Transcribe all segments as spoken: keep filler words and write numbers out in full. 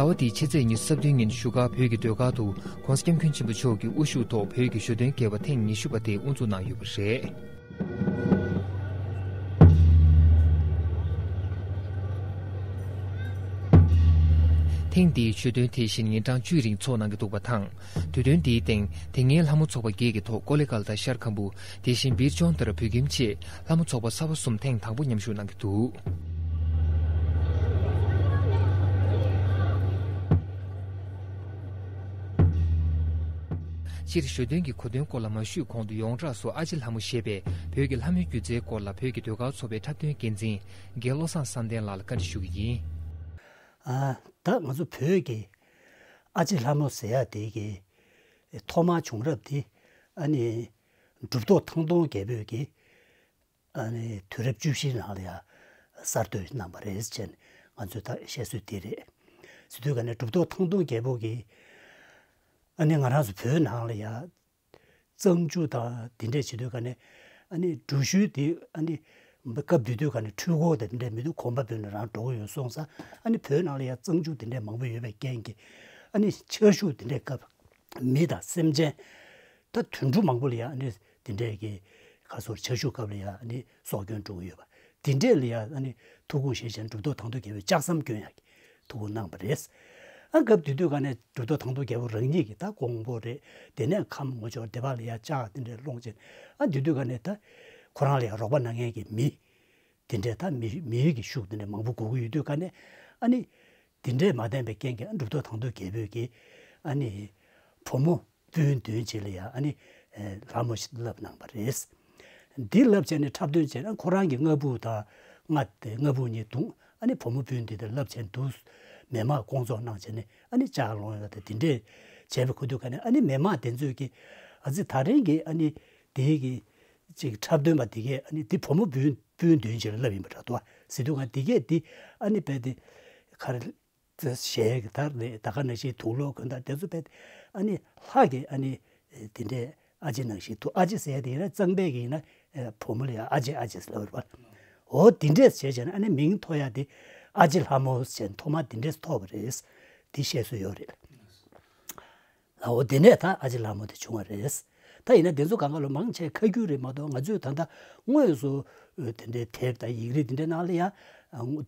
ལོ་འདིའི་ཕྱི་ཚེས་ཉི་ཤུ་རྩ་བདུན་ཉིན་བཞུགས་སྒར་བོད་ཀྱི་ཟློས་གར་དུ་༸གོང་ས་༸སྐྱབས་མགོན་ཆེན་པོ་མཆོག་གི་དབུ་བཞུགས་ཐོག་བོད་ཀྱི་ཞོ་སྟོན་དགེ་བ་ཐེངས་ཉི་ཤུ་པ་དེ་དབུ་འཛུགས་གནང་ཡོད་པ་རེད། ཐེངས་འདིའི་ཞོ་སྟོན་དེ་བཞིན་ཉིན་གྲངས་བཅུའི་རིང་འཚོགས་གནང་གི་འདུག་པ་དང་། དུས་སྟོན་འདིའི་སྟེང་དེ་སྔའི་ལྷ་མོ་ཚོགས་པ་བརྒྱད་ཀྱི་ཐོག་ཀོ་ལེ་གྷལ་དང་ཤར་ཁམ་བུ། དེ་བཞིན་བིར་ཅོན་དར་བོད་ཁྱིམ་བཅས་ལྷ་མོ་ཚོགས་པ་ས་པ་གསུམ་ཐེངས་དང་པོ་མཉམ་ཞུགས་གནང་གི་འདུག་སྤྱིར་ཞོ་སྟོན་གྱི་གོ་དོན་སྐོར་ལ་མ་ཞུས་གོང་དུ་ཡོངས་གྲགས་སུ་ཨ་ཅེ་ལྷ་མོ་ཞེས་པའི་བོད་ཀྱི་ལྷ་མོའི་སྒྱུ་རྩལ་སྐོར་ལ་བོད་ཀྱི་ཟློས་གར་ཚོགས་པའི་འཁྲབ་སྟོན་འགན་འཛིན་རྒན་བློ་བཟང་བསམ་གཏན་ལགས་ལ་བཀའ་འདྲི་ཞུ་གི་ཡིན། ཨ། ད་ང་ཚོ་བོད་ཀྱི་ཨ་ཅེ་ལྷ་མོ་ཟེར་ཡ་དེ་གི་ཐོག་མར་བྱུང་རབས་དེ་ཨ་ནི་གྲུབ་ཐོབ་ཐང་སྟོང་རྒྱལ་པོས་ཀྱི་ཨ་ནི་དུས་རབས་བཅུ་བཞིའི་ནང་ལ་ཡ་གསར་གཏོད་གནང་བ་རེད་ཅེས་ང་ཚོས་ད་བཤད་སྲོལ་དེ་རེད། ཟེར་དུས་ག་ནས་གྲུབ་ཐོབ་ཐང་སྟོང་རྒྱལ་པོ་གིས་ཨ་ནི་ང་རང་ཚོ་བོད་ནང་ལ་ཡ་གཙང་ཆུ་དང་དེ་འདྲས་བྱེད་དུས་ག་ནས་ཨ་ནི་འབྲུ་ཤུལ་དེ་ཨ་ནི་སྐབས་དེ་དུས་ག་ནས་འཕྲུལ་འཁོར་དང་དེ་འདྲས་མི་འདུག་གོམ་པ་སྤོས་ནས་རང་འགྲོ་གི་ཡོད་སོང་ཙང་ཨ་ནི་བོད་ནང་ལ་ཡ་གཙང་ཆུ་དེ་འདྲས་མང་པོ་ཡོད་པའི་རྐྱེན་གྱིས་ཨ་ནི་ཆར་ཤུགས་དེ་འདྲས་སྐབས་མི་དང་སེམས་ཅན་ད་དུད་འགྲོ་མང་པོ་ལ་ཡ་ཨ་ནི་དེ་འདྲས་ཀྱི་ག་སོར་ཆར་ཤུགས་སྐབས་ལ་ཡ་ཨ་ནི་སྲོག་སྐྱོན་འགྲོ་གི་ཡོད་པ་དེ་འདྲས་ལ་ཡ་ཨ་ནི་ཐུགས་ཁུར་བཞེས་བྱས་ནས་གྲུབ་ཐོབ་ཐང་སྟོང་རྒྱལ་པོས་ལྕགས་ཟམ་སྐྱོན་ཡག་གི་ཐུགས་ཁུར་གནང་བ་རེད། ཨ་སྐབས་དེ་དུས་ག་ནས་གྲུབ་ཐོབ་ཐང་སྟོང་རྒྱལ་པོ་རང་ཉིད་ཀྱིས་ད་ཀོང་པོ་རེད། དེ་ནས་ཁམས་ངོ་ཅོག་སྡེ་པ་ལ་ཡ་ལྕགས་དེ་འདྲས་སློང་བྱས་ཨ་དེ་དུས་ག་ནས་ད་ཁོ་རང་ལ་ཡ་རོགས་པ་གནང་མཁན་གྱི་མི་དེ་འདྲས་ད་མི་མིའི་གི་ཤུགས་དེ་འདྲས་མང་པོ་དགོས་ཀྱི་ཡོད་དུས་ག་ནས་ཨ་ནི་དེ་འདྲས་མ་བསྟན་པའི་རྐྱེན་གྱིས་ཨ་གྲུབ་ཐོབ་ཐང་སྟོང་རྒྱལ་པོས་ཀྱིས་ཨ་ནི་བུ་མོ་སྤུན་བདུན་ཅིག་ལ་ཡ་ཨ་ནི་ལྷ་མོ་ཞིག་བསླབས་གནང་བ་རེད། འདི་བསླབས་བྱས་ནས་འཁྲབ་སྟོན་བྱས་ན་ཁོ་རང་གི་མངའ་བུ་དང་མངའ་དེ་མངའ་བུ་གཉིས་བརྡུངས་ཨ་ནི་བུ་མོ་སྤུན་འདི་དེ་བསླབས་བྱས་འདུག་མེ་མར་སྐོང་ཚོགས་གནང་བྱས་ནས་ཨ་ནི་ལྕགས་སློང་ཡག་དང་དེ་འདྲས་བྱས་པའི་ཁུ་དུས་ག་ནས་ཨ་ནི་མེ་མར་དེ་ཚོས་ཀྱིས་ཨ་ཙི་ད་རིང་གི་ཨ་ནི་དེའི་གི་ཅིག་འཁྲབ་སྟོན་པ་དེ་གས་ཨ་ནི་དེ་བུ་མོ་སྤུན་སྤུན་བདུན་ཅིག་ལ་བསླབས་ཡིན་པ་འདྲ་འདུག་བ། ཟེར་དུས་ག་དེ་གས་དེ་ཨ་ནི་བས་དེ་ག་རེ། ཞལ་གྱི་དར་ནས་ད་ག་ནང་བཞིན་དུག་ལོག་གོན་དར་དེ་ཚོ་བས་ཨ་ནི་ལྷ་གི་ཨ་ནི་དེ་འདྲས་ཨ་ཅེ་ནང་བཞིན་དུ་ཨ་ཅེ་ཟེར་ཡ་དེ་ཡིན་ན་གཙང་པས་ཀྱི་ཡིན་ན་བུ་མོ་ལ་ཡང་ཨ་ཅེ་ཨ་ཅེ་ཟེར་ལབ་པ་རེད་པ། འོ་དེ་འདྲས་བྱས་བྱས་ན་ཨ་ནི་མིང་ཐོགས་ཡ་དེ་ཨ་ཅེ་ལྷ་མོ་ཟེར་ཐོག་མ་དེ་འདྲས་ཐོགས་པ་རེད། དེ་བཤད་སྲོལ་ཡོད་རེད། ལའོ་དེ་ནས་ད་ཨ་ཅེ་ལྷ་མོ་དེ་བྱུང་བ་རེད། ད་ཡིན་ན་དེ་ཚོ་གང་ག་ལོ་མང་ཆེ་ཁ་རྒྱུན་རེད་མ་གཏོགས་ང་ཚོས་ད་ལྟ་དངོས་སུ་དེ་འདྲའི་དེབ་དང་ཡིག་རིགས་དེ་འདྲའི་ནང་ལ་ཡང་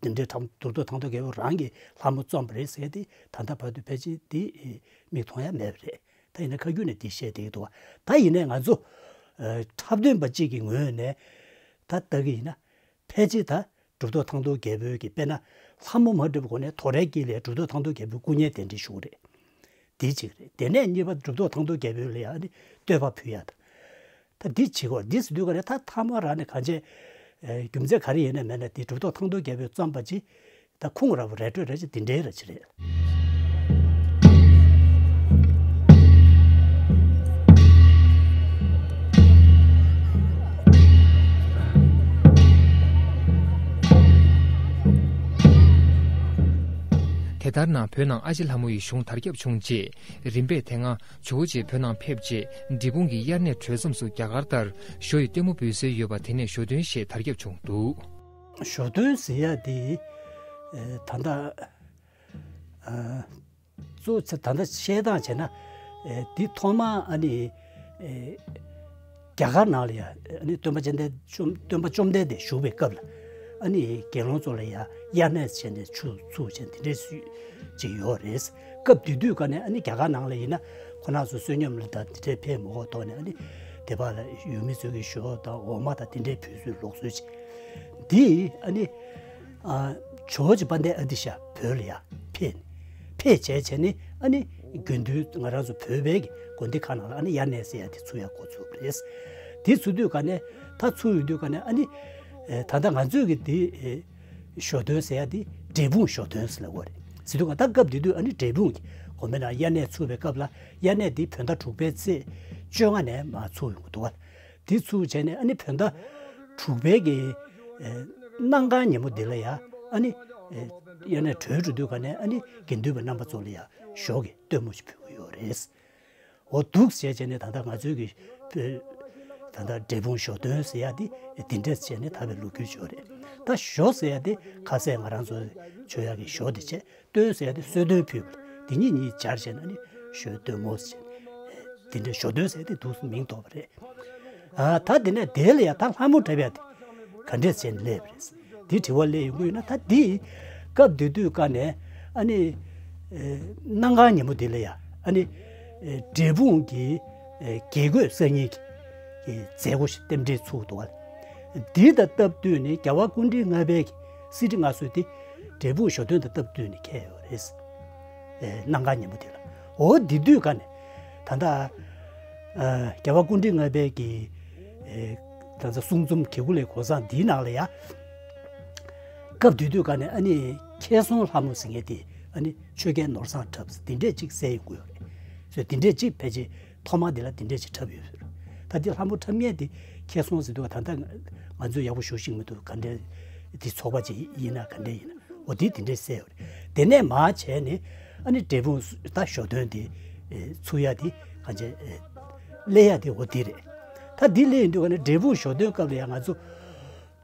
དེ་འདྲའི་གྲུབ་ཐོབ་ཐང་སྟོང་རྒྱལ་པོ་རང་གིས་ལྷ་མོ་རྩོམ་པ་རེད་ཟེར་དེ་ད་ལྟ་བར་དུ་ཕལ་ཆེར་དེ་མིག་མཐོང་ཡ་མེད་པ་རེད། ད་ཡིན་ན་ཁ་རྒྱུན་ནས་དེ་བཤད་བསྡད་ཀྱི་འདུག་བ། ད་ཡིན་ནའི་ང་ཚོ་འཁྲབ་སྟོན་པ་གཅིག་གི་ངོས་ནས་ད་ལྟ་གི་ཡིན་ན། ཕལ་ཆེར་ད་གྲུབ་ཐོབ་ཐང་སྟོང་རྒྱལ་པོའི་གི་དཔེར་ན་ལྷ་མོ་མ་འགྲུབ་གོང་ནས་དོ་རའི་དཀྱིལ་ལས་གྲུབ་ཐོབ་ཐང་སྟོང་རྒྱལ་པོའི་སྐུ་བརྙན་གདན་འདྲེན་ཞུ་གི་རེད། འདི་གཅིག་རེད། དེ་ནས་གཉིས་པ་གྲུབ་ཐོབ་ཐང་སྟོང་རྒྱལ་པོ་ལ་ཡང་ནི་བསྟོད་པ་ཕུལ་ཡ་དང་། ད་འདི་བྱེད་དགོས་འདི་ཟེར་དུས་ག་ནས་ད་ཐ་མ་རང་ནས་གང་བྱས། རྒྱུ་མཚན་ག་རེ་ཡིན་ན་མེད་ན་འདི་གྲུབ་ཐོབ་ཐང་སྟོང་རྒྱལ་པོས་རྩོམ་པ་ཅིག་ད་ཁུངས་ར་བོ་རལ་གྲི་རལ་གྲི་འདི་འདྲའི་རལ་གྲི་རེད། དེ་ལྟར་ན་བོད་ནང་ཨ་ཅེ་ལྷ་མོ་ཡི་གཞུང་དར་ཁྱབ་བྱུང་རྗེས་རིམ་པས་དེ་སྔ་ཇོ་བོ་རྗེ་བོད་ནང་ཕེབས་རྗེས་འབྲས་སྤུངས་ཀྱི་དབྱར་གནས་གྲོལ་མཚམས་སུ་རྒྱ་གར་ལྟར་ཞོ་ཡི་སྟོན་མོ་འབུལ་སྲོལ་ཡོད་པ་དེ་ནས་ཞོ་སྟོན་ཞེས་དར་ཁྱབ་བྱུང་འདུག་ཞོ་སྟོན་ཟེར་ཡ་དེ་ད་ལྟ་གཙོ་ཆེ་ད་ལྟ་བཤད་སྟངས་བྱས་ན་འདི་ཐོག་མ་ཨ་ནི་རྒྱ་གར་ནང་ལ་ཡ་ཨ་ནི་སྟོན་པ་བཅོམ་ལྡན་བཅོམ་སྟོན་པ་བཅོམ་ལྡན་འདས་བཞུགས་པའི་སྐབས་ལ་ཨ་ནི་དགེ་སློང་ཚོ་ལ་ཡ་དབྱར་གནས་བྱས་ནས་ཆུ་ཚུགས་བྱས་དེ་འདྲའི་སྲོལ་ཅིག་ཡོད་རེད། སྐབས་དེ་དུས་ཀ་ནས་ཨ་ནི་རྒྱ་གར་ནང་ལ་ཡིན་ན་ཁོ་རང་ཚོ་བསོད་སྙོམས་ལ་དང་དེ་འདྲའི་ཕེབས་མ་དགོས་ཐོག་ནས་ཨ་ནི་དེ་བར་ལ་ཡུལ་མི་ཚོས་ཀྱི་ཞོ་དང་འོ་མ་དང་དེ་འདྲའི་ཕུལ་སྲོལ་ལུགས་སྲོལ་ཅིག་འདི་ཨ་ནི་ཇོ་བོ་རྗེ་དཔལ་ལྡན་ཨ་ཏི་ཤ་བོད་ལ་ཡ་ཕེབས་ནས་ཕེབས་བྱས་བྱས་ནས་ཨ་ནི་དགེ་འདུན་ང་རང་ཚོ་བོད་པའི་གི་དགོན་སྡེ་ཁག་ནང་ལ་ཨ་ནི་དབྱར་གནས་ཟེར་ཡ་དེ་ཚུགས་ཡ་འགོ་ཚུགས་པ་རེད། དེ་ཚུགས་དུས་ཀ་ནས་ད་ཚུགས་ཡོང་དུས་ཀ་ནས་ཨ་ནི་ད་ལྟ་ང་ཚོས་གི་དེ་ཞོ་སྟོན་ཟེར་ཡ་དེ་འབྲས་སྤུངས་ཞོ་སྟོན་ཟེར་ལབ་དགོས་རེད། ཟེར་དུས་ཀ་ད་སྐབས་དེ་དུས་ཨ་ནི་འབྲས་སྤུངས་གི་དགོན་པའི་ནང་དབྱར་གནས་ཚུགས་པའི་སྐབས་ལ་དབྱར་གནས་དེ་བོད་ཟླ་དྲུག་པའི་ཚེས་བཅོ་ལྔ་ནས་མར་ཚུགས་ཡོང་གི་འདུག་བ། དེ་ཚུགས་བྱས་ནས་ཨ་ནི་བོད་ཟླ་དྲུག་པའི་གི་གནམ་གང་ཉིན་མོ་འདི་ལ་ཡ་ཨ་ནི་དབྱར་གནས་གྲོལ་འགྲོ་དུས་ཀ་ནས་ཨ་ནི་དགེ་འདུན་པ་རྣམ་པ་ཚོ་ལ་ཡ་ཞོ་གི་སྟོན་མོ་ཞིག་ཕུལ་གི་ཡོད་རེད། འོ་འདུག་བྱས་བྱས་ནས་ད་ལྟ་ང་ཚོའི་གི་བོད་ད་ལྟ་འབྲས་སྤུངས་ཞོ་སྟོན་ཟེར་ཡ་དེ་འདི་འདྲས་བྱས་ནས་ད་བའི་ལོ་རྒྱུས་ཅིག་ཡོད་རེད། ད་ཞོ་ཟེར་ཡ་དེ་ཁ་ཟས་ང་རང་ཚོ་མཆོད་ཡ་གི་ཞོ་དེ་བྱས། སྟོན་ཟེར་ཡ་དེ་གསོལ་སྟོན་ཕུལ་བ་རེད། དེ་གཉིས་གཉིས་སྦྱར་བྱས་ན་ནི་ཞོ་སྟོན་མོ་ཟེར་བྱས། དེ་འདྲའི་ཞོ་སྟོན་ཟེར་ཡ་དེ་འདུག་སེ་མིང་ཐོགས་པ་རེད། ཨ་ད་དེ་ནས་དེ་ལ་ཡ་ད་ལྷ་མོ་འཁྲབ་ཡ་དེ་ག་འདྲས་བྱས་ནས་སླེབས་པ་རེད། དེ་དྲི་བ་སླེབས་ཡོང་གི་ཡོད་ན། ད་དེ་སྐབས་དེ་དུས་ཀ་ནས་ཨ་ནི་ཨེ་གནམ་གང་ཉིན་མོ་དེ་ལ་ཡ་ཨ་ནི་ཨེ་འབྲས་སྤུངས་ཀྱི་ཨེ་དགེ་བསྐོས་གསར་རྙིང་གི་མཛད་སྒོ་ཞིག་རྟེན་འབྲེལ་ཚུགས་འདུག་བ། དེ་དང་སྟབས་བསྟུན་ནས་རྒྱལ་བ་སྐུ་ཕྲེང་ལྔ་པའི་གི་གསེར་ཁྲི་མངའ་གསོལ་དེ་འབྲས་སྤུངས་ཞོ་སྟོན་དང་སྟབས་བསྟུན་ནས་འཁེལ་ཡོད་རེད། ཨེ་གནམ་གང་ཉིན་མོ་དེ་ལ། འོ་དེ་དུས་ཀ་ནས་ད་ལྟ་ཨ་རྒྱལ་བ་སྐུ་ཕྲེང་ལྔ་པའི་གི་ཨེ་ད་ལྟ་གསུང་རྩོམ་གེ་ཁུ་ལའི་གོ་བཟང་འདིའི་ནང་ལ་ཡ། སྐབས་དེ་དུས་ཀ་ནས་ཨ་ནི་ཁྱེད་སོང་ལྷ་མོ་ཟེར་མཁན་དེ་ཨ་ནི་ཆོས་རྒྱལ་ནོར་བཟང་འཁྲབ་ཟེར་དེ་འདྲས་ཅིག་གསལ་ཡོང་གི་ཡོད་རེད། སོ་དེ་འདྲས་ཅིག་ཕལ་ཆེར་ཐོག་མ་དེ་ལ་དེ་འདྲས་ཅིག་འཁྲབ་ཡོད་ཟེར། ད་དེ་ལྷ་མོ་འཁྲབ་མཁན་དེ་ཁྱེད་སོང་ཟེར་དུས་ད་ལྟ་ང་ཚོས་ཡག་པོ་ཞུ་ཤེས་མི་འདུག་ག་འདྲས་དེ་ཚོགས་པ་ཅིག་ཡིན་ན་ག་འདྲས་ཡིན་ན། འོ་དེ་དེ་འདྲས་གསལ་ཡོད་རེད། དེ་ནས་མར་བྱས་ནས་ཨ་ནི་འབྲས་སྤུངས་ད་ཞོ་སྟོན་དེ་ཚུགས་ཡ་དེ་ག་འདྲས་སླེབས་ཡ་དེ་འོ་དེ་རེད། ད་དེ་སླེབས་ཡོང་དུས་ཀ་ནས་འབྲས་སྤུངས་ཞོ་སྟོན་སྐབས་ལ་ཡང་ང་ཚོ་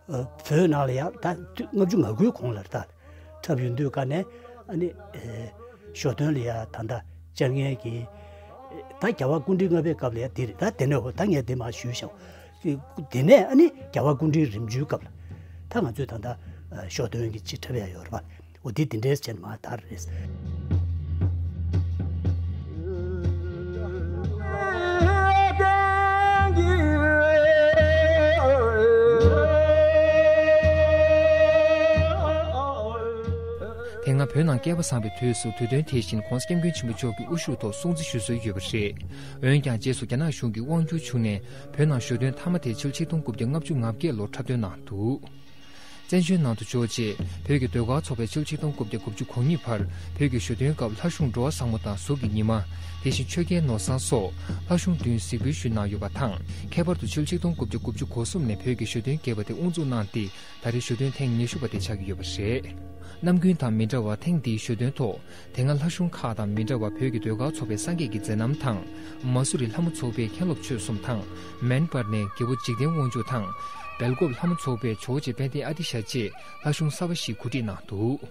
ཨ་བོད་ནང་ལ་ཡང་ད་ལྔ་བཅུ་ང་དགུའི་གོང་ལ་ད་འཁྲབ་ཡོང་དུས་ཀ་ནས་ཨ་ནི་ཨེ་ཞོ་སྟོན་ལ་ཡང་ད་ལྟ་བཅར་མཁན་གྱི་ད་རྒྱལ་བ་སྐུ་ཕྲེང་ལྔ་པའི་སྐབས་ལ་ཡང་དེ་རེད། ད་དེ་ནས་འོ་ད་ངས་དེ་མར་ཞུས་ཤག་དེ་ནས་ཨ་ནི་རྒྱལ་བ་སྐུ་ཕྲེང་རིམ་བྱོན་སྐབས་ལ་ད་ང་ཚོས་ད་ལྟ་ཨ་ཞོ་སྟོན་གྱི་ཅིག་འཁྲབ་ཡ་ཡོད་རེད་པ། འོ་དེ་དེ་འདྲས་བྱས་ནས་མར་དར་རེད། དེ་སྔ་བོད་ནང་བསྐལ་པ་བཟང་པའི་དུས་སུ་དུས་སྟོན་དེ་བཞིན་༸གོང་ས་༸སྐྱབས་མགོན་ཆེན་པོ་མཆོག་གི་དབུ་བཞུགས་ཐོག་སྲུང་བརྩི་ཞུ་སྲོལ་ཡོད་པ་རེད། འོན་ཀྱང་རྗེས་སུ་རྒྱ་ནག་གཞུང་གིས་དབང་བསྒྱུར་བྱུང་ནས་བོད་ནང་ཞོ་སྟོན་མཐའ་མ་དེ་ཕྱི་ལོ་ཆིག་སྟོང་དགུ་བརྒྱ་ལྔ་བཅུ་ང་བརྒྱད་ལོར་འཁྲབ་སྟོན་གནང་འདུག་བཙན་བྱོལ་ནང་དུ་འབྱོར་རྗེས་བོད་ཀྱི་ཟློས་གར་ཚོགས་པས་ཕྱི་ལོ་ཆིག་སྟོང་དགུ་བརྒྱ་དགུ་བཅུ་གོ་གཉིས་བར་བོད་ཀྱི་ཞོ་སྟོན་སྐབས་ལྷ་གཞུང་འགྲོ་བ་བཟང་མོ་དང་གཟུགས་ཀྱི་ཉི་མ། དེ་བཞིན་ཆོས་རྒྱལ་ནོར་བཟང་སོགས་ལྷ་གཞུང་བདུན་གཟིགས་འབུལ་ཞུས་གནང་ཡོད་པ་དང་། ཁྱད་པར་དུ་ཕྱི་ལོ་ཆིག་སྟོང་དགུ་བརྒྱ་དགུ་བཅུ་གོ་གསུམ་ནས་བོད་ཀྱི་ཞོ་སྟོན་རྒྱས་པ་དེ་དབུ་འཛུགས་གནང་སྟེ། ད་རེས་ཞོ་སྟོན་ཐེངས་ཉི་ཤུ་པ་དེ་ཆགས་ཀྱི་ཡོད་པ་རེད། ནམ་རྒྱུན་དང་མི་འདྲ་བར་ཐེངས་འདིའི་ཞོ་སྟོན་ཐོག་དེ་སྔ་ལྷ་གཞུང་ཁག་དང་མི་འདྲ་བར་བོད་ཀྱི་ཟློས་གར་ཚོགས་པའི་སངས་རྒྱས་ཀྱི་མཛད་རྣམ་དང་། མ་སུ་རི་ལྷ་མོ་ཚོགས་པའི་མཁན་སློབ་ཆོས་གསུམ་དང་། མན་པར་ནས་རྒྱལ་པོ་འཇིག་རྟེན་དབང་ཕྱུག་དང་། སྦེལ་ཀོབ་ལྷ་མོ་ཚོགས་པའི་ཇོ་བོ་རྗེ་དཔལ་ལྡན་ཨ་ཏི་ཤ་བཅས་ལྷ་གཞུང་གསར་པ་ཞིག་གོ་སྒྲིག་གནང་འདུག་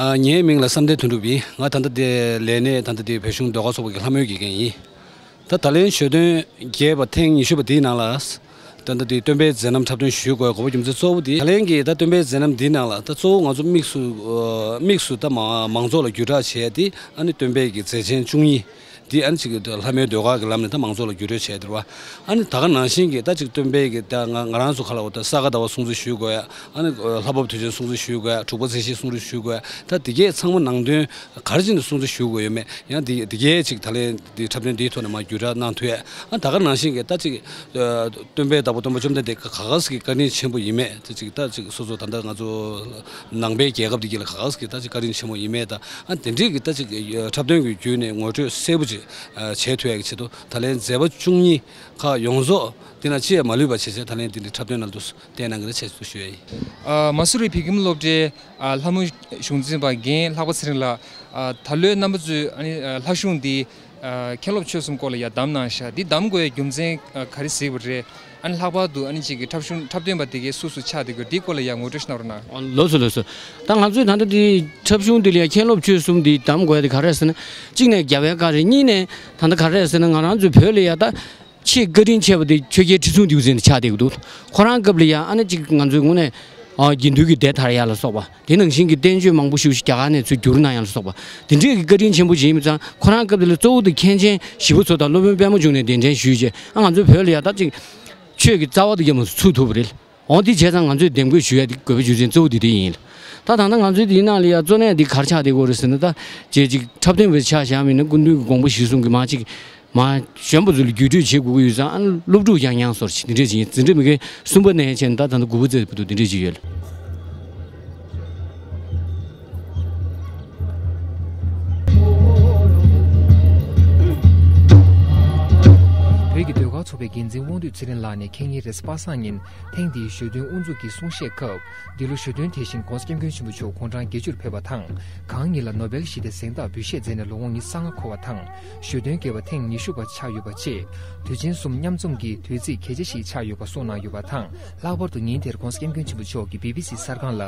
ཨ། ངའི་མིང་ལ་བསམ་གཏན་དོན་གྲུབ་ཡིན། ང་ད་ལྟ་འདི་ལས་གནས་ད་ལྟ་འདི་བོད་གཞུང་ཟློས་གར་ཚོགས་པ་གི་ལྷ་མོའི་དགེ་རྒན་ཡིན། ད་ད་ལན་ཞོ་སྟོན་རྒྱས་པ་ཐེངས་ཉི་ཤུ་པ་འདིའི་ནང་ལ། ད་ལྟ་འདི་སྟོན་པའི་མཛད་རྣམ་འཁྲབ་སྟོན་ཞུ་དགོས་དགོས་པ་རྒྱུ་མཚན་གཙོ་བོ་འདི། ད་ལན་གྱི་ད་སྟོན་པའི་མཛད་རྣམ་འདིའི་ནང་ལ་ད་གཙོ་བོ་ང་ཚོ་དམིགས་སུ་ཨ་དམིགས་སུ་ད་མ་མང་ཚོགས་ལ་བརྒྱུད་བསྒྲགས་བྱས་ཏེ་ཨ་ནི་སྟོན་པའི་གི་མཛད་ཆེན་བཅུ་གཉིས། འདི་ཨ་ནི་གཅིག་གི་ལྷ་མོའི་ཟློས་གར་གྱི་ལམ་ནས་ད་མང་ཚོགས་ལ་བརྒྱུད་སྤྲོད་བྱས་ཏེ་རེད་བ། ཨ་ནི་ད་ག་ནང་བཞིན་གྱི་ད་ཅིག་སྟོན་པའི་གི་ད་ང་ང་རང་ཚོ་ཁ་ལ་འོ་ད་ས་ག་ཟླ་བ་སྲུང་བརྩི་ཞུ་དགོས་ཡ། ཨ་ནི་ལྷ་བབས་དུས་ཆེན་སྲུང་བརྩི་ཞུ་དགོས་ཡ། དྲུག་པ་མཛད་ཤིང་སྲུང་བརྩི་ཞུ་དགོས་ཡ། ད་འདི་གས་ཚང་མ་ནང་དོན་ག་རེ་བྱས་ནས་སྲུང་བརྩི་ཞུ་དགོས་ཡོད་མེད། ཡང་འདི་འདི་གས་ཅིག་ད་ལན་འདི་འཁྲབ་སྟོན་འདིའི་ཐོག་ནས་མར་བརྒྱུད་བསྒྲགས་གནང་ཐུབ་ཡ། ཨ་ད་ག་ནང་བཞིན་གྱི་ད་ཅིག་སྟོན་པའི་བདག་པོ་སྟོན་པ་བཅོམ་ལྡན་འདས་ག་ག་ཟེ་གི་བཀའ་དྲིན་ཆེན་པོ་ཡིན་མེད་དེ་ཅིག་ད་ཅིག་སོ་སོ་ད་ལྟ་ང་ཚོ་ནང་པའི་རྒྱལ་ཁབ་འདི་གི་ལ་ག་ག་ཟེ་གི་ད་ཅིག་བཀའ་དྲིན་ཆེན་པོ་ཡིན་མེད་ད། ཨ་དེ་འདྲའི་གི་ད་ཅིག་འཁྲབ་སྟོན་གྱི་བརྒྱུད་ནས་ངོ་སྤྲོད་གསལ་པོ་ཅིག་བྱེད་ཐུབ་ཡ་གི་ཆེད་དུ་ད་ལན་མཛད་པ་བཅུ་གཉིས་ཁག་ཡོངས་རྫོགས་དེ་ན་ཅི་ཡང་མ་ལུས་པ་བྱས་བྱས་ད་ལན་དེ་འདྲའི་འཁྲབ་སྟོན་ནང་དུ་བསྟན་གནང་གི་རེད་ཅེས་ཞུ་ཡ་ཡིན། ཨ་མ་སུ་རི་བོད་ཁྱིམ་སློབ་གྲྭའི་ཨ་ལྷ་མོ་གཞུང་འཛིན་པ་རྒན་ལྷག་པ་ཚེ་རིང་ལགས། ཨ་ད་ལོའི་རྣམ་པ་ཚོས་ཨ་ནི་ཨ་ལྷ་གཞུང་འདི་ཨ་མཁན་སློབ་ཆོས་གསུམ་སྐོར་ལ་ཡ་བདམས་གནང་ཤག་འདི་བདམས་དགོས་ཡའི་རྒྱུ་མཚན་ཨ་ག་རེ་གཟིགས་པ་རེད། ཨ་ནི་ལྷག་པར་དུ་ཨ་ནི་གཅིག་གི་འཁྲབ་གཞུང་འཁྲབ་སྟོན་པ་དེ་གའི་སུ་སུ་ཆགས་བསྡད་དགོས་འདིའི་སྐོར་ལ་ཡང་ངོ་སྤྲོད་ཞིག་གནང་རོགས་གནང་། ལགས་སོ་ལགས་སོ། ད་ང་ཚོས་ད་ལྟ་འདི་འཁྲབ་གཞུང་འདི་ལ་ཡང་མཁན་སློབ་ཆོས་གསུམ་འདི་བདམས་དགོས་ཡ་དེ་ག་རེ་རེད་ཟེར་ན། གཅིག་ནས་རྒྱལ་བའི་བཀའ་རེད། གཉིས་ནས་ད་ལྟ་ག་རེ་རེད་ཟེར་ན་ང་རང་ཚོའི་བོད་ལ་ཡ་ད་ཆེས་བཀའ་དྲིན་ཆེ་བ་དེ་ཆོས་རྒྱལ་ཁྲི་སྲོང་ལྡེའུ་བཙན་དེ་ཆགས་བསྡད་ཀྱི་འདུག་ཁོ་རང་སྐབས་ལ་ཡ་ཨ་ནི་གཅིག་ང་ཚོའི་ངོས་ནས་ཨ་དགེ་འདུན་གྱི་སྡེ་དར་ཡ་ལ་སོགས་པ་དེ་ནང་བཞིན་གྱི་བསྟན་བཅོས་མང་པོ་ཞིག་རྒྱ་གར་ནས་ཚུར་བསྒྱུར་གནང་ཡ་ལ་སོགས་པ་དེ་འདྲའི་གི་བཀའ་དྲིན་ཆེན་པོ་ཞིག་ཡིན་པ་ཙང་ཁོ་རང་སྐབས་དེ་ལ་གཙོ་བོ་དེ་མཁན་ཆེན་ཞི་བ་འཚོ་དང་སློབ་དཔོན་པད་མ་འབྱུང་གནས་གདན་འདྲེན་ཞུས་རྗེས་ཨ་ང་ཚོའི་བོད་ལ་ཡ་ད་གཅིག་ཆོས་ཀྱི་རྩ་བ་དེ་རྒྱ་མ་ཚུགས་ཐུབ་པ་རེད། འོ་དེ་བྱས་ཙང་ང་ཚོས་འདེམས་བསྐོ་ཞུ་ཡ་དེ་དགོས་པའི་རྒྱུ་མཚན་གཙོ་བོ་དེ་དེ་ཡིན། ད་ད་ལྟ་ང་ཚོའི་དེའི་ནང་ལ་ཡ་གཙོ་གནད་དེ་ག་རེ་ཆགས་བསྡད་ཀྱི་ཡོད་རེད་ཟེར་ན། ད་རྗེ་ཅིག་འཁྲབ་སྟོན་པ་ཆགས་བཞག་མིན་ན་སྐུ་མདུན་གྱི་དགོངས་པ་གཞིར་བཟུང་གི་མ་ཅིག་ མ་གཞོན་པ་ཚོ་ལ་བརྒྱུད་སྤྲོད་བྱེད་དགོས་ཀྱི་ཡོད་ཙང་ཨ་ནི་སློབ་ཕྲུག་ཡང་ཡང་སོར་ཞིག་འདི་འདྲས་ཅིག་ཡིན། འཛིན་གྲྭ་མི་འགན་གསུམ་པ་ནས་བྱས་ནས་ད་ད་ལྟ་དགུ་པ་ཙམ་བར་དུ་འདི་འདྲས་ཅིག་ཡོད། བོད་ཀྱི་ཟློས་གར་ཚོགས་པའི་འགན་འཛིན་དབང་འདུས་ཚེ་རིང་ལགས་ནས་ཁེ་ཉིན་རེས་གཟའ་པ་སངས་ཉིན་ཐེངས་འདིའི་ཞོ་སྟོན་དབུ་འཛུགས་ཀྱི་གསུང་བཤད་སྐབས། འདི་ལོ་ཞོ་སྟོན་དེ་བཞིན་༸གོང་ས་༸སྐྱབས་མགོན་ཆེན་པོ་མཆོག་དགུང་གྲངས་བརྒྱད་ཅུར་ཕེབས་པ་དང་། གང་ཉིད་ལ་ནོ་བེལ་ཞི་བདེའི་གཟེངས་རྟགས་འབུལ་བཞེས་མཛད་ནས་ལོ་ངོ་ཉི་ཤུ་རྩ་ལྔ་འཁོར་བ་དང་། ཞོ་སྟོན་བརྒྱད་པ་ཐེངས་ཉི་ཤུ་པ་ཆགས་ཡོད་པ་བཅས། དུས་ཆེན་གསུམ་མཉམ་འཛོམས་ཀྱི་དུས་ཚིགས་གལ་ཆེ་ཞིག་ཆགས་ཡོད་པ་གསུངས་གནང་ཡོད་པ་དང་། ལྷག་པར་དུ་ཉིན་དེར་༸གོང་ས་༸སྐྱབས་མགོན་ཆེན་པོ་མཆོག་གིས་བི་བི་སི་གསར་ཁང་ལ།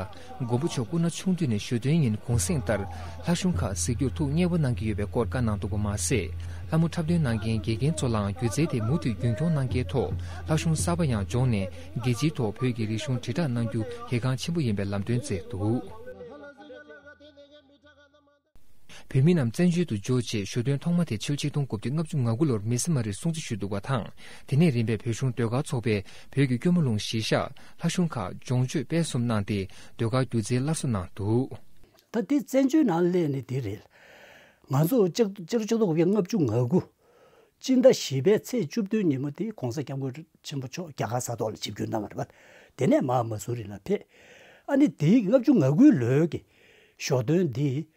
མགོན་པོ་མཆོག་སྐུ་ན་ཆུང་དུས་ནས་ཞོ་སྟོན་ཡིན་གུང་གསེང་ལྟར། ལྷ་གཞུང་ཁག་གཟིགས་རྒྱུར་ཐུགས་མཉེས་པོ་གནང་གི་ཡོད་པའི་སྐོར་བཀའ་གནང་འདུག་པ་མ་ཟད། ལྷ་མོ་འཁྲབ་སྟོན་གནང་མཁན་དགེ་རྒན་ཚོ་ལའང་སྒྱུ་རྩལ་དེ་མུ་མཐུད་རྒྱུན་འཁྱོངས་གནང་གལ་ཐོག་ལྷ་གཞུང་གསར་པ་ཡང་སྦྱོང་ནས། རྒྱལ་སྤྱིའི་ཐོག་བོད་ཀྱི་རིག་གཞུང་དྲིལ་བསྒྲགས་གནང་རྒྱུ་གལ་འགངས་ཆེན་པོ་ཡིན་པའི་ལམ་སྟོན་བསྩལ་འདུག་བོད་མི་རྣམས་བཙན་བྱོལ་དུ་འབྱོར་རྗེས་ཞོ་སྟོན་ཐོག་མ་དེ་ཕྱི་ལོ་ཆིག་སྟོང་དགུ་བརྒྱ་ལྔ་བཅུ་ང་དགུ་ལོར་མི་སི་མ་རིར་སྲུང་བརྩི་ཞུས་འདུག་པ་དང་། དེ་ནས་རིམ་པས་བོད་གཞུང་ཟློས་གར་ཚོགས་པས་བོད་ཀྱི་སྐྱོར་མོ་ལུང་གཞིས་ཆགས་ལྷ་གཞུང་ཁག་སྦྱོང་སྤྱོད་སྤེལ་གསུམ་གནང་སྟེ་ཟློས་གར་སྒྱུ་རྩལ་སླར་གསོ་གནང་འདུག་ད་དེ་བཙན་བྱོལ་ནང་སླེབས་ནས་དེ་རེད། ང་ཚོ་ལྕགས་ལྕགས་ལོ་ཆིག་སྟོང་དགུ་བརྒྱ་ལྔ་བཅུ་ང་དགུ་སྤྱི་ཟླ་བཞི་པའི་ཚེས་བཅུ་བདུན་ཉིན་མོ་དེ་༸གོང་ས་༸སྐྱབས་མགོན་ཆེན་པོ་མཆོག་རྒྱ་གར་ས་ཐོག་ལ་ཆིབས་བསྒྱུར་གནང་བ་རེད་པ། དེ་ནས་མར་མ་སུ་རི་ལ་ཕེབས། ཨ་ནི་དེའི་ལྔ་བཅུ་ང་དགུའི་ལོའི་གི་ཞོ་སྟོན་འདི་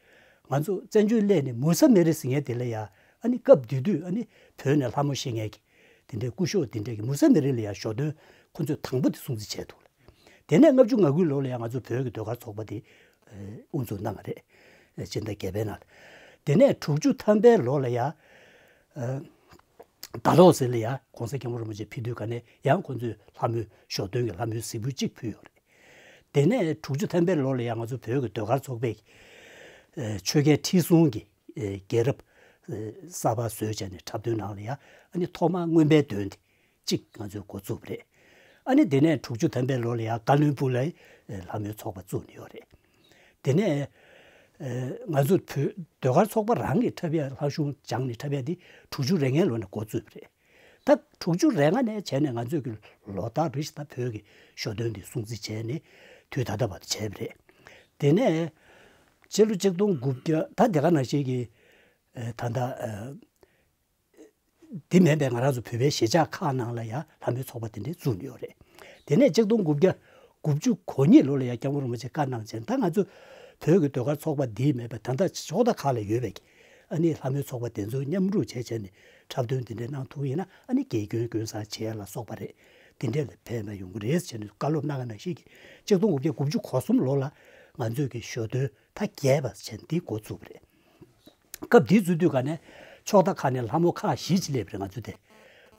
ང་ཚོ་བཙན་བྱོལ་སླེབས་ནས་མུ་ས་མེ་རི་ཟེར་མཁན་དེ་ལ་ཡ། ཨ་ནི་སྐབས་དེ་དུས་ཨ་ནི་བོད་ནས་ལྷ་མོ་ཤེས་མཁན་གི་དེ་འདྲའི་སྐུ་ཞབས་དེ་འདྲའི་གི་མུ་ས་མེ་རི་ལ་ཡ་ཞོ་སྟོན་ཁོ་ཚོས་དང་པོ་དེ་སྲུང་བརྩི་བྱས་འདུག་ལ། དེ་ནས་ལྔ་བཅུ་ང་དགུའི་ལོ་ལ་ཡང་ང་ཚོ་བོད་ཀྱི་ཟློས་གར་ཚོགས་པ་དེ་དབུ་འཛུགས་གནང་བ་རེད། སྤྱི་ཟླ་བརྒྱད་པའི་ནང་ལ། དེ་ནས་དྲུག་ཅུ་ཐམ་པའི་ལོ་ལ་ཡང་། ད་ལོ་ཟེར་ལ་ཡང་༸གོང་ས་༸སྐྱབས་མགོན་རིན་པོ་ཆེ་ཕེབས་དུས་ག་ནས་ཡང་ཁོང་ཚོས་ལྷ་མོའི་ཞོ་སྟོན་གྱི་ལྷ་མོའི་གཟིགས་འབུལ་གཅིག་ཕུལ་ཡོད་རེད། དེ་ནས་དྲུག་ཅུ་ཐམ་པའི་ལོ་ལ་ཡང་ང་ཚོ་བོད་ཀྱི་ཟློས་གར་ཚོགས་པས་ཆོས་རྒྱལ་ཁྲི་སྲོང་གི་རྒྱལ་རབས་གསར་པ་བཟོས་བྱས་ནས་འཁྲབ་སྟོན་ནང་ལ་ཡང་ཨ་ནི་ཐོག་མར་རྔོན་པའི་འདོན་དེ། གཅིག་ང་ཚོས་འགོ་བཙུགས་པ་རེད། ཨ་ནི་དེ་ནས་དྲུག་ཅུ་ཐམ་པའི་ལོ་ལ་ཡང་ཀ་ལོན་སྦུག་ལ་ལྷ་མོའི་ཚོགས་པ་བཙུགས་ནས་ཡོད་རེད། དེ་ནས་ང་ཚོ་བོད་ཟློས་གར་ཚོགས་པ་རང་གི་འཁྲབ་ཡ་ལྷ་གཞུང་སྦྱངས་ནས་འཁྲབ་ཡ་དེ་དྲུག་ཅུ་རེ་ལྔའི་ལོ་ནས་འགོ་བཙུགས་པ་རེད། ད་དྲུག་ཅུ་རེ་ལྔ་ནས་བྱས་ནས་ང་ཚོས་ཀྱི་ལོ་ལྟར་རེ་བཞིན་ད་བོད་ཀྱི་ཞོ་སྟོན་འདི་སྲུང་བརྩི་བྱས་ནས་དུས་ད་ལྟ་བར་དུ་བྱས་པ་རེད། དེ་ནས་སྤྱི་ལོ་ཆིག་སྟོང་དགུ་བརྒྱ་ད་དེ་ག་ནང་བཞིན་གྱི་ད་ལྟ། འདི་མིན་པའི་ང་རང་ཚོ་བོད་པའི་གཞིས་ཆགས་ཁག་ནང་ལ་ཡང་ལྷ་མོའི་ཚོགས་པ་དེ་འདྲའི་བཙུགས་ནས་ཡོད་རེད། དེ་ནས་ཆིག་སྟོང་དགུ་བརྒྱ་དགུ་བཅུ་གོ་གཉིས་ལོ་ལ་ཡང་༸སྐྱབས་མགོན་རིན་པོ་ཆེས་བཀའ་གནང་བྱས། ད་ང་ཚོ་བོད་ཀྱི་ཟློས་གར་ཚོགས་པ་འདི་མིན་པའི་ད་ལྟ་ཕྱོགས་མཐའ་ཁག་ལ་ཡོད་པའི་ཨ་ནི་ལྷ་མོའི་ཚོགས་པ་དེ་ཚོ་མཉམ་རུབ་བྱས་བྱས་ནས་འཁྲབ་སྟོན་དེ་འདྲ་གནང་ཐུབ་ཡིན་ན་ཨ་ནི་དགེ་སྐྱོན་སྐྱོན་བསགས་བྱས་ལ་སོགས་པ་རེད། དེ་འདྲ་ལ་ཕན་པ་ཡོང་གི་རེད་ཟེར་ནས་བཀའ་སློབ་གནང་བ་ནང་བཞིན་གྱི་ཆིག་སྟོང་དགུ་བརྒྱ་དགུ་བཅུ་གོ་གསུམ་ལོ་ལ་ང་ཚོས་ཀྱི་ཞོ་སྟོན་ད་བརྒྱད་པ་བྱས་འདི་འགོ་བཙུགས་པ་རེད། སྐབས་དེའི་བཙུགས་དུས་ག་ནས་ཕྱོགས་མཐའ་ཁག་ནས་ལྷ་མོ་ཁག་བཞི་ཅིག་སླེབས་པ་རེད། ང་ཚོ་དེ་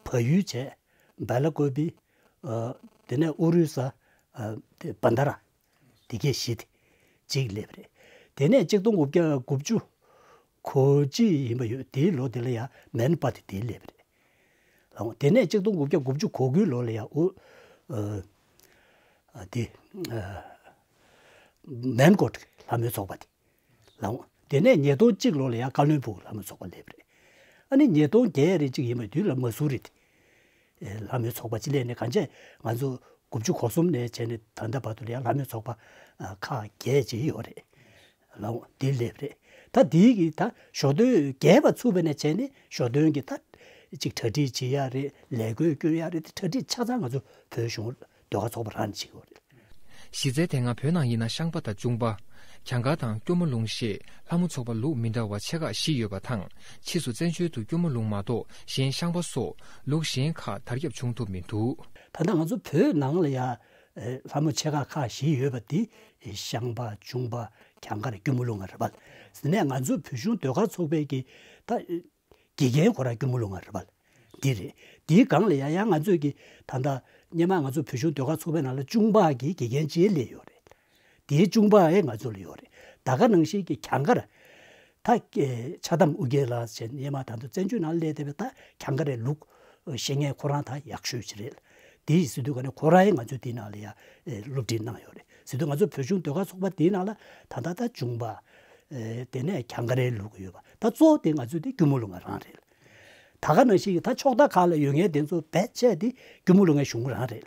བལ་ཡུལ་བྱས། སྦེ་ལ་ཀོ་བི། ཨ། དེ་ནས་ཨོ་རི་ས། ཨ། དེ་བན་དྷ་ར། དེ་གས་བཞི་དེ་གཅིག་སླེབས་པ་རེད། དེ་ནས་ཆིག་སྟོང་དགུ་བརྒྱ་དགུ་བཅུ་གོ་གཅིག་ཡིན་པ་ཡོད། དེའི་ལོ་དེ་ལ་ཡང་མན་པ་དེ་དེ་སླེབས་པ་རེད། ལའོ། དེ་ནས་ཆིག་སྟོང་དགུ་བརྒྱ་དགུ་བཅུ་གོ་དགུའི་ལོ་ལ་ཡང་ཨོ། ཨ། དེ། ཨ། མན་ཀོཊ་ལྷ་མོའི་ཚོགས་པ་དེ། ལའོ། དེ་ནས་ཉིས་སྟོང་གཅིག་ལོ་ལ་ཡང་ཀ་ལོན་སྦུག་ལྷ་མོའི་ཚོགས་པ་སླེབས་པ་རེད། ཨ་ནི་ཉིས་སྟོང་བརྒྱད་རེ་གཅིག་ཡིན་པའི་དུས་ལ་མ་སུ་རི་དེ། ཨེ། ལྷ་མོའི་ཚོགས་པ་གཅིག་སླེབས་ནས་གང་བྱས་ང་ཚོ་དགུ་བཅུ་གོ་གསུམ་ནས་བྱས་ནས་ད་ལྟ་བར་དུ་ལ་ཡང་ལྷ་མོའི་ཚོགས་པ་ཁག་བརྒྱད་ཅིག་ཡོད་རེད། ལའོ། དེ་སླེབས་རེད། ད་དེའི་གི་ད་ཞོ་སྟོན་བརྒྱད་པ་ཚུགས་པ་ནས་བྱས་ནས་ཞོ་སྟོན་གྱི་ད་ཅིག་གྲ་སྒྲིག་བྱེད་ཡ་རེད། ལས་བགོས་སྐྱོན་ཡ་རེད། དེ་གྲ་སྒྲིག་ཆ་ཚང་ང་ཚོ་བོད་གཞུང་ཟློས་གར་ཚོགས་པ་རང་ནས་བྱེད་ཀྱི་ཡོད་རེད། གཞི་རྩའི་དེ་སྔ་བོད་ནང་ཡིན་ན་ཤངས་པ་དང་གཅུང་པ། གྱང་དཀར་དང་སྐྱོར་མོ་ལུང་ཞེས་ལྷ་མོ་ཚོགས་པ་ལུགས་མི་འདྲ་བ་ཆེ་ཁག་བཞི་ཡོད་པ་དང་། ཕྱིས་སུ་བཙན་བྱོལ་དུ་སྐྱོར་མོ་ལུང་མ་གཏོགས་གཞན་ཤངས་པ་སོགས་ལུགས་གཞན་ཁག་དར་ཁྱབ་བྱུང་ཐུབ་མི་འདུག་ད་ལྟ་ང་ཚོ་བོད་ནང་ལ་ཡ། ཨེ། ལྷ་མོ་ཆེ་ཁག་ཁག་བཞི་ཡོད་པ་དེ་ཤངས་པ། གཅུང་པ། གྱང་དཀར། སྐྱོར་མོ་ལུང་ང་རེད་པ། ཟེར་ནས་ང་ཚོ་བོད་གཞུང་ཟློས་གར་ཚོགས་པའི་གི་ད། དགེ་རྒན་ཁོ་རང་སྐྱོར་མོ་ལུང་ང་རེད་པ། འདི་རེད། འདིའི་སྒང་ལ་ཡང་ཡང་ང་ཚོས་ཀྱི་ད་ལྟ་སྔོན་མ་ང་ཚོ་བོད་གཞུང་ཟློས་གར་ཚོགས་པའི་ནང་ལ་གཅུང་པ་གི་དགེ་རྒན་ཅིག་སླེབས་ཡོད་རེད། དེའི་གཅུང་པ་ཨེ་ང་ཚོ་ལ་ཡོད་རེད། ད་ག་ནང་བཞིན་གྱི་གྱང་དཀར། ད་ཕྱག་དམ་ཨོ་རྒྱན་ལགས་ཟེར་སྔོན་མ་ད་དུང་བཙན་བྱོལ་ནང་སླེབས་བསྡད་པའི་ད་གྱང་དཀར་རེ་ལུགས་ཤེས་མཁན་ཁོ་རང་ད་ཡག་ཤོས་ཅིག་རེད། དེ་ཡིན་ཟེར་དུས་ག་ནས་ཁོ་རང་ཡང་ང་ཚོའི་དེའི་ནང་ལ་ཡ་སློབ་ཁྲིད་གནང་ཡོད་རེད། ཟེར་དུས་ང་ཚོ་བོད་གཞུང་ཟློས་གར་ཚོགས་པ་དེའི་ནང་ལ་ད་ལྟ་ད་གཅུང་པ། ཨེ། དེ་ནས་གྱང་དཀར་རེ་ལུགས་ཡོད་པ། ད་གཙོ་བོ་དེ་ང་ཚོའི་དེ་སྐྱོར་མོ་ལུང་ང་རང་རེད། ད་ག་ནང་བཞིན་གྱི་ད་ཕྱོགས་མཐའ་ཁག་ལ་ཡོད་མཁན་དེ་ཚོ་བེད་སྤྱད་དེ་སྐྱོར་མོ་ལུང་ངའི་གཞུང་རང་རེད།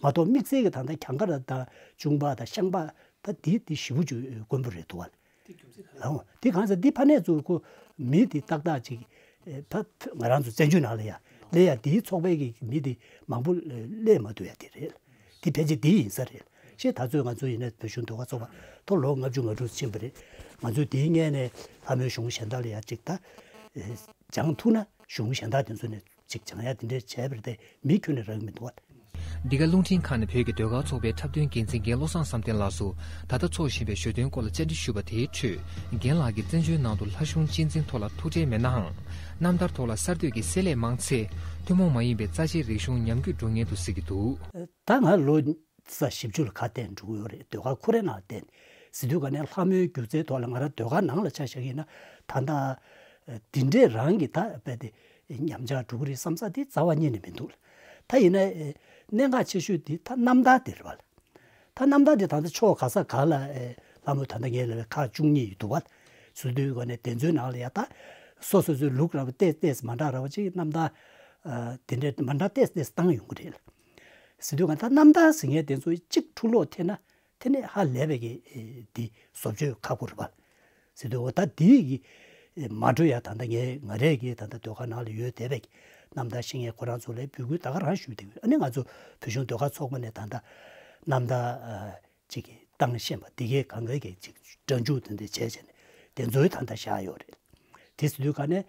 མ་གཏོགས་དམིགས་བསལ་གྱི་ད་ལྟ་གྱང་དཀར་དང་གཅུང་པ་དང་ཤངས་པ་ད་དེ་དེ་ཞེ་པོ་ཅིག་དཀོན་པོ་རེད་འདུག་བ། དེ་རྒྱུ་མཚན་ག་རེ། ཨོ། དེ་གང་ཟེར་དེ་ཕ་ནས་ཚུར་ཁོ་མི་དེ་ཏག་ཏག་ཅིག་ ད་ང་རང་ཚོ་བཙན་བྱོལ་ནང་ལ་ཡ་སླེབས་ཡ་དེའི་ཚོགས་པའི་གི་མི་དེ་མང་པོ་སླེབས་མ་ཐུབ་ཡ་དེ་རེད། དེ་ཕལ་ཆེར་དེ་ཡིན་ས་རེད། ཞེས་ད་ཚོད་ང་ཚོ་ཡིན་ན་བོད་གཞུང་ཟློས་གར་ཚོགས་པ་མཐོ་ལོ་ལྔ་བཅུ་ང་དྲུག་ཕྱིན་པ་རེད། ང་ཚོས་དེའི་སྔོན་ནས་ལྷ་མོའི་གཞུང་གཞན་དག་ལ་ཡ་གཅིག་ད་སྦྱང་ཐུབ་ན་གཞུང་གཞན་དག་དེ་ཚོ་ནས་གཅིག་སྦྱང་ཡ་དེ་འདྲས་བྱས་པ་རེད་དེ་མི་ཁྱོན་ནས་རག་གི་མི་འདུག་བ། འདི་ག་རླུང་འཕྲིན་ཁང་ནས་བོད་ཀྱི་ཟློས་གར་ཚོགས་པའི་འཁྲབ་སྟོན་འགན་འཛིན་རྒན་བློ་བཟང་བསམ་གཏན་ལགས་སུ་ད་ལྟ་འཚོགས་བཞིན་པའི་ཞོ་སྟོན་སྐོར་ལ་བཅར་འདྲི་ཞུས་པ་དེའི་ཁྲོད། རྒན་ལགས་ཀྱིས་བཙན་བྱོལ་ནང་དུ་ལྷ་གཞུང་གཅེས་འཛིན་ཐོག་ལ་ཐུགས་ཁྲལ་མེད་ནའང་། རྣམ་ཐར་ཐོག་ལ་གསར་གཏོད་ཀྱི་བསྲེ་ལྷད་མང་ཚེ། ཐུན་མོང་མ་ཡིན་པའི་རྩ་ཆེའི་རིག་གཞུང་ཉམས་རྒུད་འགྲོ་ངེས་འདུག་ཟེར་གྱི་འདུག་ད་ང་ལོ་ས་བཞི་བཅུ་ལ་ཁ་གཏད་འགྲོ་གི་ཡོད་རེད། ཟློས་གར་ཁོ་རའི་ནང་བསྡད་ཟེར་དུས་ག་ནས་ལྷ་མོའི་སྒྱུ་རྩལ་ཐོག་ལ་ང་རང་ཟློས་གར་ནང་ལ་ཆ་བཞག་ཡིན་ན་ད་ལྟ་འདི་འདྲས་རང་གི་ད་རྦད་དེ་ཉམས་ཆག་འགྲོ་གི་རེད་བསམ་ས་དེ་རྩ་བ་ཉིད་ནས་མི་འདུག་ད་ཡིན་ན་གནད་འགག་ཆེ་ཤོས་དེ་ད་རྣམ་ཐར་དེ་རེད་བ། ད་རྣམ་ཐར་དེ་ད་ལྟ་ཕྱོགས་ག་ས་ག་ལ་ལྷ་མོ་ད་ལྟ་ངའི་ལ་ཁག་བཅུ་གཉིས་ཡོད་འདུག་བ། ཟེར་དུས་ག་ནས་དེ་ཚོའི་ནང་ལ་ཡ་ད་སོ་སོ་ཚོའི་ལུགས་ར་བ་ཏེས་ཏེས་མ་འདྲ་ར་བ་ཅིག་རྣམ་ཐར་དེ་འདྲས་མ་འདྲ་ཏེས་ཏེས་བཏང་ཡོང་གི་རེད། ཟེར་དུས་ག་ད་རྣམ་ཐར་ཟེར་མཁན་དེ་ཚོ་གཅིག་འཁྲུག་ལོག་ཐེབས་ན་དེ་ནས་ཧ་ལས་པའི་གི་འདི་བཟོ་བཅོས་ཁག་པོ་རེད་པ། ཟེར་དུས་འོ་ད་འདི་གི་མ་འགྲོ་ཡ་ད་ལྟ་ངས་ང་རས་གི་ད་ལྟ་ཟློས་གར་ནང་ལ་ཡོད་བསྡད་པའི་གི་རྣམ་ཐར་ཤེས་མཁན་ཁོ་རང་ཚོ་ལ་འབོད་སྐུལ་ད་ག་རང་ཞུས་བསྡད་ཡོད། ཨ་ནི་ང་ཚོ་བོད་གཞུང་ཟློས་གར་ཚོགས་པ་ནས་ད་ལྟ་རྣམ་ཐར་ཅིག་གི་བཏང་ཤེས་པ་འདི་གའི་གང་གའི་གི་ཅིག་སྒྲ་འཇུག་དེ་འདྲ་བྱས་བྱས་ནས་དེ་ཚོའི་ད་ལྟ་བཞག་ཡོད་རེད། དེ་ཟེར་དུས་ག་ནས།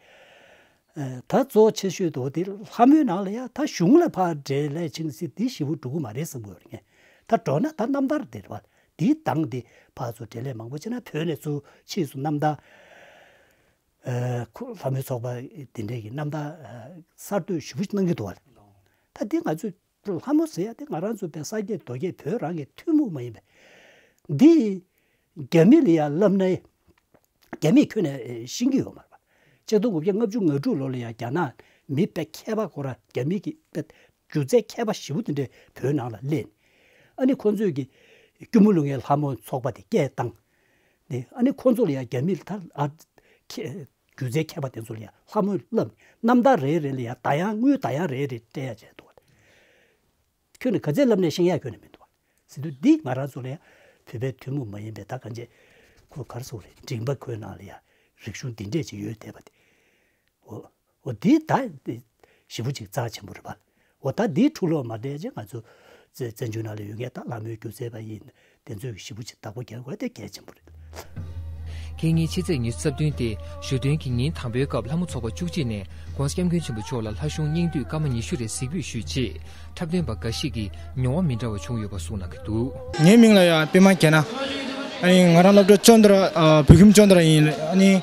ད་གཙོ་ཆེ་ཤོས་དོ་དེ་ལྷ་མོའི་ནང་ལ་ཡ་ད་གཞུང་ལ་ཕར་འབྲེལ་ལས་ཆིང་སི་དེ་ཞེ་པོ་འགྲོ་གི་མ་རེད་བསམ་གི་ཡོད་རེད། ངས་ད་འགྲོ་ན་ད་རྣམ་ཐར་དེ་རེད་བ། དེའི་སྟེང་དེ་ཕར་ཚུར་འབྲེལ་ལས་མང་པོ་བྱས་ན་བོད་ནས་ཚུར་ཕྱིས་སུ་རྣམ་ཐར། ཁོ་ལྷ་མོའི་ཚོགས་པ་དེ་འདྲས་ཀྱི་རྣམ་ཐར་གསར་གཏོད་ཞེ་པོ་གནང་གི་འདུག་བ། ད་དེ་ང་ཚོས་ལྷ་མོ་ཟེར་ཡ་དེ་ང་རང་ཚོ་བོད་ས་སྐྱེས་རྡོ་སྐྱེས་བོད་རང་གི་ཐུན་མོང་མ་ཡིན་པའི་འདི་རྒྱ་མི་ལ་ཡ་བསླབ་ན། རྒྱ་མིས་ཁྱོན་ནས་ཤེས་ཀྱི་ཡོད་མ་རེད་པ། ཆིག་སྟོང་དགུ་བརྒྱ་ལྔ་བཅུ་ང་དྲུག་ལོ་ལ་ཡང་རྒྱ་ནག་མི་དཔེ་མཁས་པ་ཁོ་ར་རྒྱ་མི་གི་དཔེ་སྒྱུ་རྩལ་མཁས་པ་ཞེ་པོ་དེ་འདྲས་བོད་ནང་ལ་སླེབས་ནས། ཨ་ནི་ཁོ་ཚོས་ཀྱི་སྐྱོར་མོ་ལུ་ངའི་ལྷ་མོ་ཚོགས་པ་དེ་སྐད་བཏང་ནས། ཨ་ནི་ཁོ་ཚོ་ལ་ཡང་རྒྱ་མི་ལ་ད་ཨ་ཁྱེད་སྒྱུ་རྩལ་མཁས་པ་དེ་ཚོ་ལ་ཡང་ལྷ་མོ་བསླབས་ནས་རྣམ་ཐར་རེ་རེ་ལ་ཡང་ད་ཡང་དངུལ་ད་ཡང་རེ་རེ་སྤྲད་ཡ་བྱས་འདུག་ཁྱོད་ནི་ག་ཚད་ལབ་ནས་ཤེས་ཡ་ཁྱོད་ནི་མི་འདུག་བ། ཟེར་དུས་འདི་ང་རང་ཚོ་ལ་ཡ་བོད་པའི་ཐུན་མོང་མ་ཡིན་པའི་ད་གང་ཅི་ཁོ་གར་སོགས་རེད་མགྲིན་པ་ཁོའི་ནང་ལ་ཡ་རིག་གཞུང་འདི་འདྲས་ཅིག་ཡོད་བསྡད་པ་དེ། འོ་འོ་འདི་ད་ཞེ་པོ་ཅིག་རྩ་ཆེན་པོ་རེད་པ། འོ་ད་འདིའི་འཁྲུག་ལོག་མ་འདྲེས་ཅིག་ང་ཚོ་བཙན་བཙན་བྱོལ་ནང་ལ་ཡོད་མཁན་ད་ལྷ་མོའི་སྒྱུ་རྩལ་པ་ཡིན། དེ་ཚོས་ཞེ་པོ་ཅིག་བདག་པོ་རྒྱག་དགོས་དེ་གལ་ཆེན་པོ་རེད། ཁེ་ཉིན་ཕྱི་ཚེས་ཉི་ཤུ་རྩ་བདུན་སྟེ་ཞོ་སྟོན་གྱི་ཉིན་དང་པོའི་སྐབས་ལྷ་མོ་ཚོགས་པ་བཅུ་གཅིག་ནས་༧གོང་ས་༧སྐྱབས་མགོན་ཆེན་པོ་མཆོག་ལ་ལྷ་གཞུང་སྙིང་བསྡུས་སྐར་མ་ཉི་ཤུ་རེ་གཟིགས་འབུལ་ཞུས་རྗེས་འཁྲབ་སྟོན་པ་འགའ་ཞིག་གིས་མྱོང་བ་མི་འདྲ་བ་བྱུང་ཡོད་པ་གསུངས་གནང་གི་འདུག་ངའི་མིང་ལ་ཡང་པད་མ་རྒྱ་ནག་ཨ་ནི་ང་རང་སློབ་གྲྭ་ཅོན་དར་བོད་ཁྱིམ་ཅོན་དར་ཡིན། ཨ་ནི་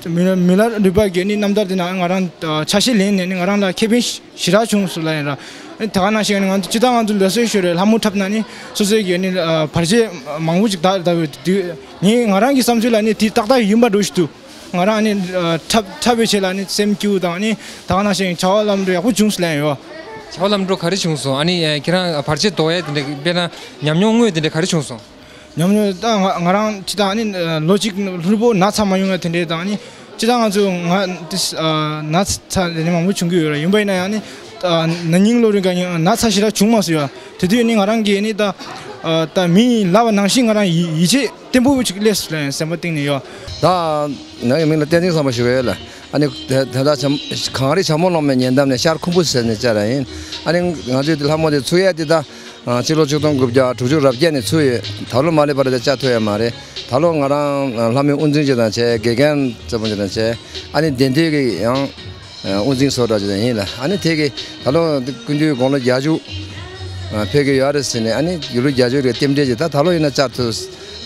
མི་ལ་རུས་པ་གི་ནི་རྣམ་ཐར་དེ་ན་ང་རང་ཆ་ཤས་ལེན་ནས་ནི་ང་རང་ལ་ཁེ་ཕན་ཞེ་དྲག་བྱུང་སོང་ལབ་ཡིན་ར། ད་ག་ནང་བཞིན་ང་ཚོ་སྤྱིར་བཏང་ང་ཚོ་ལས་བཟོ་ཞོར་རེད་ལྷ་མོ་འཁྲབ་ན་ནི་སོ་སོའི་གི་ནི་བར་ཆད་མང་པོ་ཅིག་དག་དག་ཡོད་དུས་ངས་ང་རང་གི་བསམ་ཚུལ་ལ་ནི་དེ་ཏག་ཏག་ཡིན་པ་འགྲོ་ཞིག་འདུག་ང་རང་ནི་འཁྲབ་འཁྲབ་པའི་ཆེད་ལ་ནི་སེམས་སྐྱིད་དང་ནི་ད་ག་ནང་བཞིན་བྱ་བ་ལམ་འགྲོ་ཡག་པོ་བྱུང་སོང་ལབ་ཡོད། བྱ་བ་ལམ་འགྲོ་ག་རེ་བྱུང་སོང་། ཨ་ནི་ཁྱེད་རང་བར་ཆད་ཟློག་ཡས་དེ་འདྲ་དཔེར་ན་ཉམས་མྱོང་དངོས་དེ་འདྲ་ག་རེ་བྱུང་སོང་། ཉམས་མྱོང་ད་ང་ང་རང་ཅི་ད་ནི་ལོ་གཅིག་ལྷུར་པོ་ན་ཚ་མ་ཡོང་ཡ་དེ་འདྲས་དང་ནི་ཅི་ད་ང་ཚོ་ང་ཏིས་ན་ཚ་དེ་ནི་མང་པོ་བྱུང་གི་ཡོད་ར། ཡིན་པ་ཡིན་ན་ཡང་ནི་ན་ནིང་ལོ་རིང་ག་ན་ཚ་ཞེ་དྲག་བྱུང་མ་སོང་ཡ། དེ་དུས་ནི་ང་རང་གིས་ནི་ད་ད་མི་ལབ་པ་ནང་བཞིན་ང་རང་ཡིད་ཡིད་ཆེས་བརྟན་པོ་ཅིག་སླེབས་སོང་ལབ་སེམས་པ་གཏིང་ནས་ཡོད། ད་ངའི་མིང་ལ་བསྟན་འཛིན་བཟང་པོ་ཞུ་བ་ཡོད་ལ། ཨ་ནི་དེ་དེ་ད་གངས་རི་བྱ་མོ་ལོང་མའི་ཉེ་འདབས་ནས་ཤར་ཁུམ་བུ་ཟེར་ནས་བཅར་བ་ཡིན། ཨ་ནི་ང་ཚོའི་དེ་ལྷ་མོ་དེ་ཚུགས་ཡ་དེ་ད། ཕྱི་ལོ་ཆིག་སྟོང་དགུ་བརྒྱ་དྲུག་ཅུ་རེ་བརྒྱད་ནས་ཚུགས་ཡོད། ད་ལོ་མ་སླེབས་བར་དུ་བཅར་ཐུབ་ཡོད་མ་རེད། ད་ལོ་ང་རང་ལྷ་མོའི་དབུ་འཛིན་ཅིག་དང་བྱས། དགེ་རྒན་ཚོ་པོ་ཅིག་དང་བྱས། ཨ་ནི་དེ་འདྲའི་གི་ཡང་དབུ་འཛིན་བཟོ་འདྲ་ཅིག་དང་ཡིན་ལ། ཨ་ནི་དེ་གི་ད་ལོ་སྐུ་མདུན་དགུང་ལོ་བརྒྱད་ཅུ་ཕེབས་ཀྱི་ཡོད་རེད་ཟེར་ནས། ཨ་ནི་དགུང་ལོ་བརྒྱད་ཅུ་གི་རྟེན་འབྲེལ་ཅིག་ད་ད་ལོ་ཡིན་ན་བཅར་ཐུབ་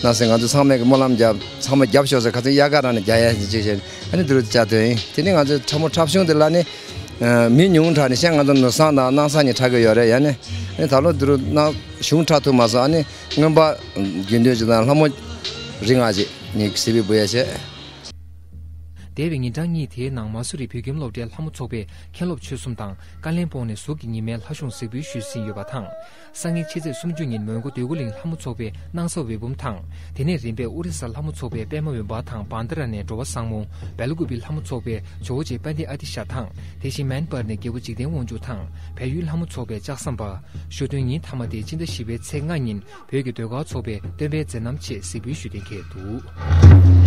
ན་ཟེར་ང་ཚོ་ཚང་མས་གི་སྨོན་ལམ་རྒྱབ། ཚང་མ་རྒྱབ་ཤོག་ཟེར་ཁ་ཚིག་དབྱར་ཁ་རང་ནས་རྒྱག་ཡ་ཅིག་བྱས། ཨ་ནི་འདི་རུ་བཅར་ཐུབ་ཡིན། དེ་ནི་ང་ཚོའི་འཁྲབ་མོ་འཁྲབ་གཞུང་དེ་ལ་ནི། མི་ཉུང་དྲགས་ནས་བཤད་ང་ཚོ་ནུབ་བྱང་དང་སྣང་ས་གཉིས་འཁྲབ་ཀྱི་ཡོད་རེད། ཡ་ནི་ཨ་ནི་ད་ལོ་འདི་རུ་ན་གཞུང་འཁྲབ་ཐུབ་མ་སོང་། ཨ་ནི་རྔོན་པ་དགེ་འདུན་ཅིག་དང་ལྷ་མོ་རིགས་ལྔ་ཅིག་ནི་གཟིགས་འབུལ་ཡ་བྱས། འདས་པའི་ཉིན་གྲངས་གཉིས་དེའི་ནང་མ་སུ་རི་བོད་ཁྱིམ་སློབ་གྲྭའི་ལྷ་མོ་ཚོགས་པས་མཁན་སློབ་ཆོས་གསུམ་དང་བཀའ་བློན་སྤོང་ནས་གཟུགས་ཀྱི་ཉི་མའི་ལྷ་གཞུང་གཟིགས་འབུལ་ཞུས་ཟིན་ཡོད་པ་དང་། སང་ཉིན་ཕྱི་ཚེས་སུམ་ཅུ་ཉིན་མོན་གྷོ་འདོད་རྒུ་གླིང་ལྷ་མོ་ཚོགས་པས་སྣང་ས་འོད་འབུམ་དང་། དེ་ནས་རིམ་པས་ཨོ་རི་ས་ལྷ་མོ་ཚོགས་པས་པད་མ་འོད་འབར་དང་བྷན་དྷ་ར་ནས་འགྲོ་བ་བཟང་མོ། སྦེལ་ཀུ་པི་ལྷ་མོ་ཚོགས་པས་ཇོ་བོ་རྗེ་པཎྜི་ཏ་ཨ་ཏི་ཤ་དང་། དེ་བཞིན་མན་པར་ནས་རྒྱལ་པོ་འཇིག་རྟེན་དབང་ཕྱུག་དང་བལ་ཡུལ་ལྷ་མོ་ཚོགས་པས་ལྕགས་ཟམ་པ། ཞོ་སྟོན་ཉིན་མཐའ་མ་དེ་སྤྱི་ཟླ་བཞི་པའི་ཚེས་ལྔ་ཉིན་བོད་ཀྱི་ཟློས་གར་ཚོགས་པས་སྟོན་པའི་མཛད་རྣམ་ཆེད་གཟིགས་འབུལ་ཞུ་གཏན་འཁེལ་འདུག